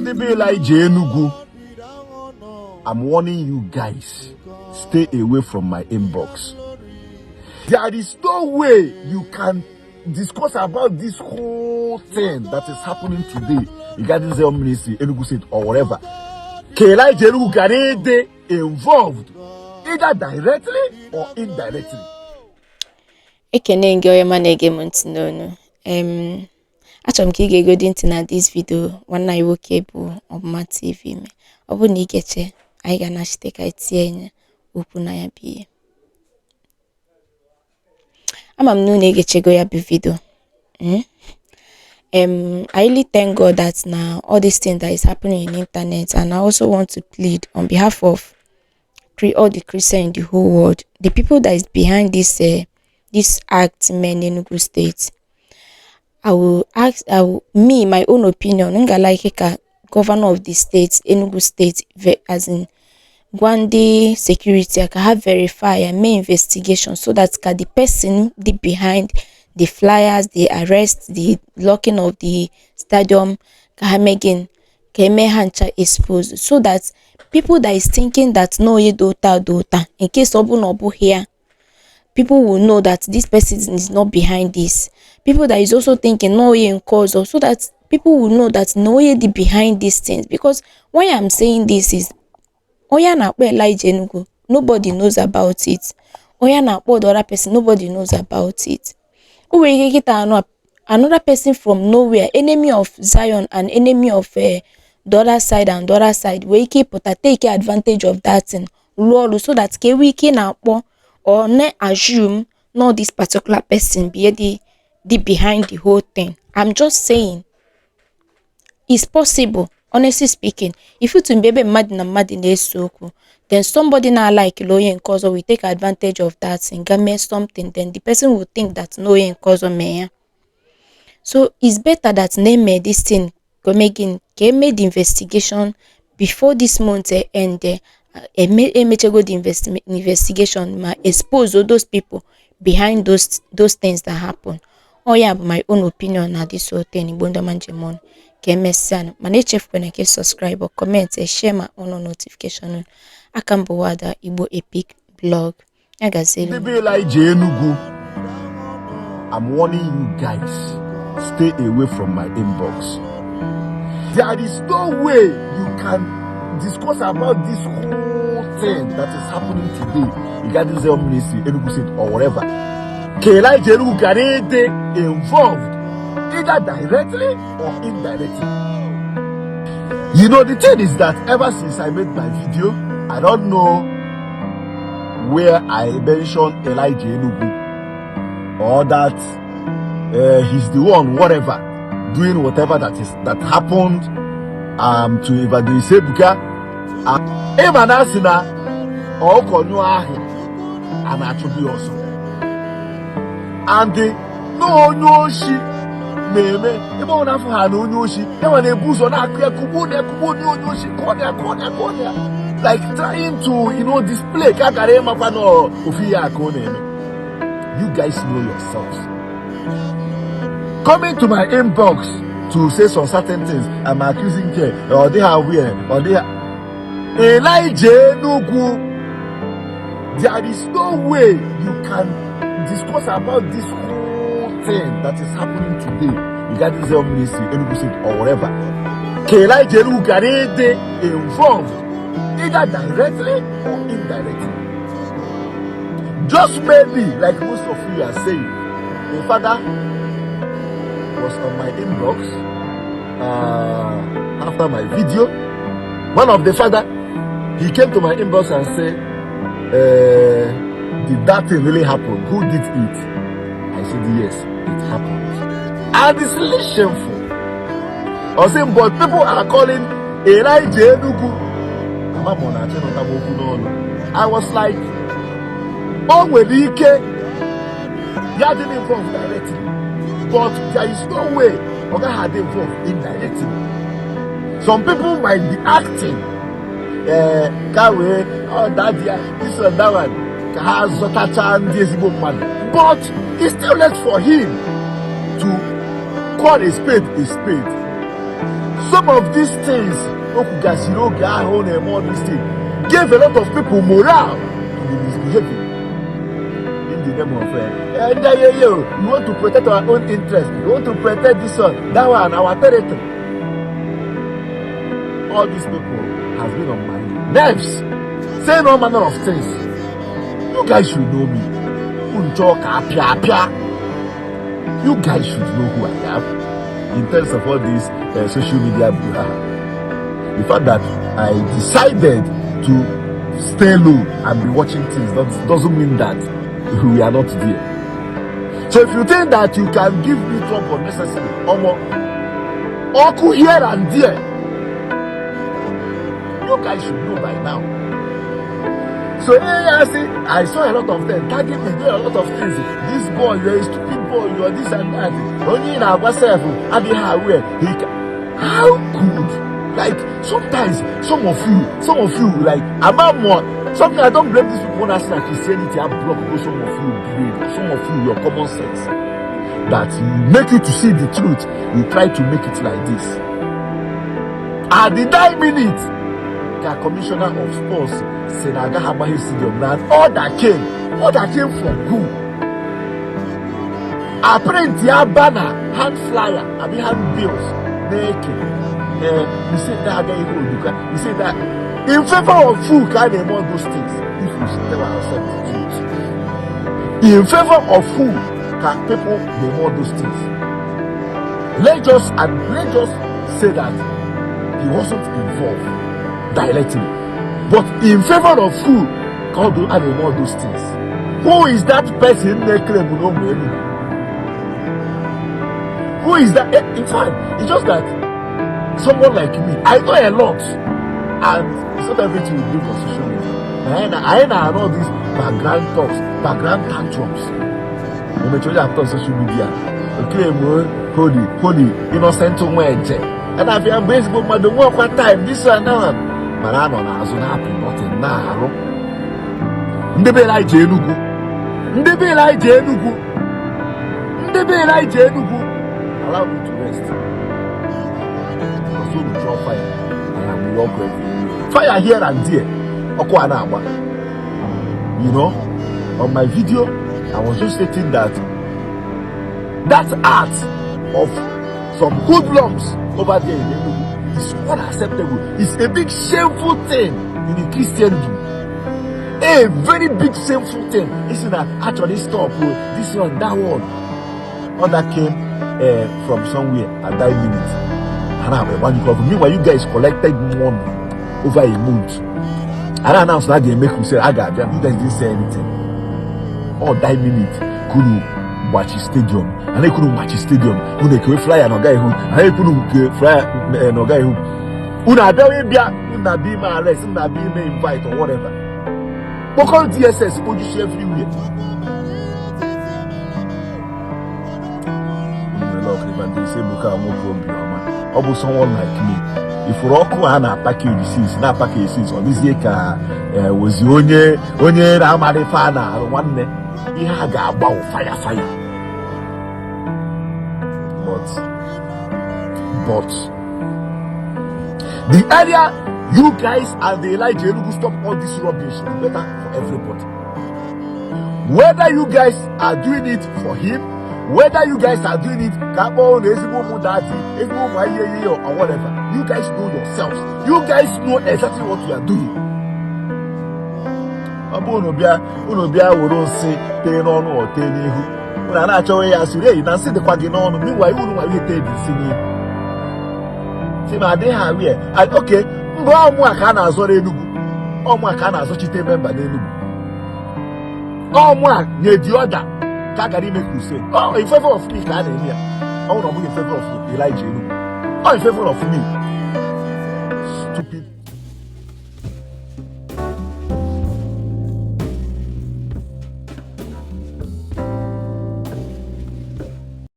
Ndị be Elijah Enugu, I'm warning you guys, stay away from my inbox. There is no way you can discuss about this whole thing that is happening today regarding Zion Ministry, Enugu State, or whatever. Ka Elijah Enugu gara ịdị involved either directly or indirectly. Ekene gị, onye ọma na-ege m ntị n'onu. Achọrọ m ka ị ga-egodi ntị na this video nwanne anyị nwoke bụ Ọmụma TV mee. Ọ bụrụ na ị geche, anyị ga-anachite ka anyị tinye ya okwu na ya bụ ihe. Ama m na unu egechego ya bụ video. I really thank God that now all this thing that is happening in internet, and I also want to plead on behalf of all the Christians in the whole world, the people that is behind this act men in Enugu State. I will ask, I will, me, my own opinion, m ga-like ka governor of the state, Enugu State, as in gwa ndị security ka ha verify and make investigation so that ka the person dị behind the flyers, the arrest, the locking of the stadium, ka ha mee gịnị? Ka eme ha ncha expose, so that people that is thinking that no, onye dị ụta dị ụta, in case ọ bụ na ọ bụghị ya, people will know that this person is not behind this. People that is also thinking no, onye nke ọzọ, so that people will know that no, onye dị behind these things. Because why I'm saying this is, onye a na-akpọ Elijah Enugu, nobody knows about it. Onye a na-akpọ the other person, nobody knows about it. O nwere ike kịta anụ another person from nowhere, enemy of Zion and enemy of the other side and the other side, nwere ike ịpụta take advantage of that thing, rụọ ọrụ so that ka enwee ike na-akpọ or na-assume not this particular person be the behind the whole thing. I'm just saying it's possible. Honestly speaking, ifutu mgbe ebe mmadụ na mmadụ na-ese okwu, then somebody na-alikele onye nke ọzọ will take advantage of that thing, ga mee something, then the person will think that na onye nke ọzọ mee ya. So it's better that na eme this thing ka eme gịnị, ka eme the investigation before this month end. Eme emechego the investigation ma expose all those people behind those things that happen. Ọ ya bụ my own opinion na this whole thing. Igbo ndị ọma, njem ọnụ, ka emesịa. Mana echefukwana ka subscribe or comment, share ma on notification. Aka m bụ Nwada Igbo Epic Blog. Ya gaziere. Ndị be Elijah Enugu, I'm warning you guys, stay away from my inbox. There is no way you can discuss about this whole thing that is happening today regarding Zion Ministry, Enugu State, or whatever. Ka Elijah Enugu gara ịdị involved either directly or indirectly. The thing is that ever since I made my video, I don't know where I mentioned Elijah Enugu or that he's the one, whatever, doing whatever that happened to Evangelist Ebuka. Ịma na asị na ọkọ nyụọ ahụ a na-achụbụ ya ọsọ, and na onye oshi na-eme ebe ọ na-afụ ha na onye oshi enwe na-ebu ụzọ na-akụ ya, kugbuo ya, kugbuo onye onye oshi, kụọ ya, kụọ ya, kụọ ya, like trying to display ka a gara ịmakwa na ofu ihe a ka ọ na-eme. You guys know yourselves. Coming to my inbox to say some certain things, I'm accusing here or they have where or they Elijah Enugu, there is no way you can discuss about this whole thing that is happening today regarding Zion Ministry, Enugu State, or whatever. Ka Elijah Enugu gara ịdị involved either directly or indirectly. Just maybe, like most of you are saying, the father was on my inbox after my video. One of the father, he came to my inbox and said, "Did that thing really happen? Who did it?" I said, "Yes, it happened." And it's really shameful. I was saying, but people are calling Elijah Enugu. Ama m ọ na-achọ ịnụta m okwu n'ọnụ. I was like, o nwere ike ya dị involved directly, but there is no way ọ gaghị adị involved indirectly. Some people might be acting ka wee oh that ya, this one, that one, ka ha zọtacha ndị ezigbo mmadụ, but it's still left for him to call a spade a spade. Some of these things o kwugasịrị oge ahụ ọ na-eme all these things gave a lot of people morale to be misbehaving in the name of ndị ayeye. We want to protect our own interest, we want to protect this one, that one, our territory. All these people has been on my nerves, saying all manner of things. You guys should know me. Unu chọọ ka apịa apịa, you guys should know who I am in terms of all this social media brouhaha. The fact that I decided to stay low and be watching things doesn't mean that we are not there. So if you think that you can give me trouble unnecessarily, omo, ọkụ here and there, you guys should know by now. So yeah, I see, I saw a lot of them tagging me, doing a lot of things. "This boy, you're a stupid boy, you're this and that." Onye ị na-agwa sef adịghị aware. How could, like, sometimes some of you, like, ama more something. I don't blame these people when I say that Christianity have blocked some of you brain, some of you, your common sense that make you to see the truth. You try to make it like this. At the 9 minute ka commissioner of sports si na agaghị agbaghe stadium na order came from who? A print ya banner, hand flyer abi hand bills na-eke. Eh, we say that agaghị ihe oduka, we say that in favor of who ka a na-eme all those things? If we should tell ourselves the truth, in favor of who ka people dey eme all those things? Let's just say that he wasn't involved directly, but in favor of who ka ọ do a na-eme all those things? Who is that person na-claim na ụmụ Enugu? Who is that? In fact, it's just that someone like me, I know a lot, and it's not everything we bring on social media. Anyị na-arụ all these background talks, background tantrums. Emechi onye apụta on social media claim holy, holy, innocent, nwa eje a na-abịa mgbe ezigbo mmadụ nwe ọkwa time this one that one, mana anọ n'azụ na-apị button na-arụ. Ndị be anyị ji Enugu, ndị be anyị ji Enugu, ndị be anyị ji Enugu. Allow me to rest because unu chọọ fire, I am with ọkụ everywhere, fire here and there, ọkụ a na-agba. On my video, I was just stating that that art of some hoodlums over there in Enugu is unacceptable. It's a big shameful thing in the Christendom. A very big shameful thing. It's that actually stop, oh, this one, that one. All that came from somewhere at that minute. And I one you. Meanwhile, you guys collected money over a month. And I announced that they make you say, I got you guys didn't say anything. All that minute, kunu gbachi stadium, ana ekwunu gbachi stadium, unu ekewe flyer na ọga ihu, ana ekwunu nke flyer na ọga ihu, unu abịawa ịbịa, unu abịa ime arrest, unu abịa ime invite or whatever, kpọkọrọ DSS kpojusi everywhere. Evangelist Ebuka, nwoke obiọma, ọ bụ someone like me ifuru ọkụ a na-apackage since, na-apackage since, ọ dịzie ka wozi onye onye na-amara ife a na-arụ. Nwanne, ihe a ga-agba wụ fire fire. But the earlier you guys and the Elijah Enugu stop all this rubbish, the better for everybody. Whether you guys are doing it for him, whether you guys are doing it ka akpọọ unu ezigbo ụmụ daddy, ezigbo ụmụ ihe ihe or whatever, you guys know yourselves. You guys know exactly what you are doing. Ọ bụ unu bịa, unu bịa were nsị tee n'ọnụ ọ tee n'ihu, unu a na-achọghị ya asịrị eyi na nsị dịkwa gị n'ọnụ. Meanwhile, unu nwere ihe tee dị nsị n'ihu si ma adịghị ahụ ya. Oke mbụ, ọmụ a ka a na-azọrọ Enugu, ọmụ a ka a na-azọchite member n'Enugu, ọmụ a nye di ọda ka a gara ime crusade. Ọ in favor of me ka a na-eme ya. Ọ bụrụ na ọ bụghị in favor of Elijah Enugu, ọ in favor of me.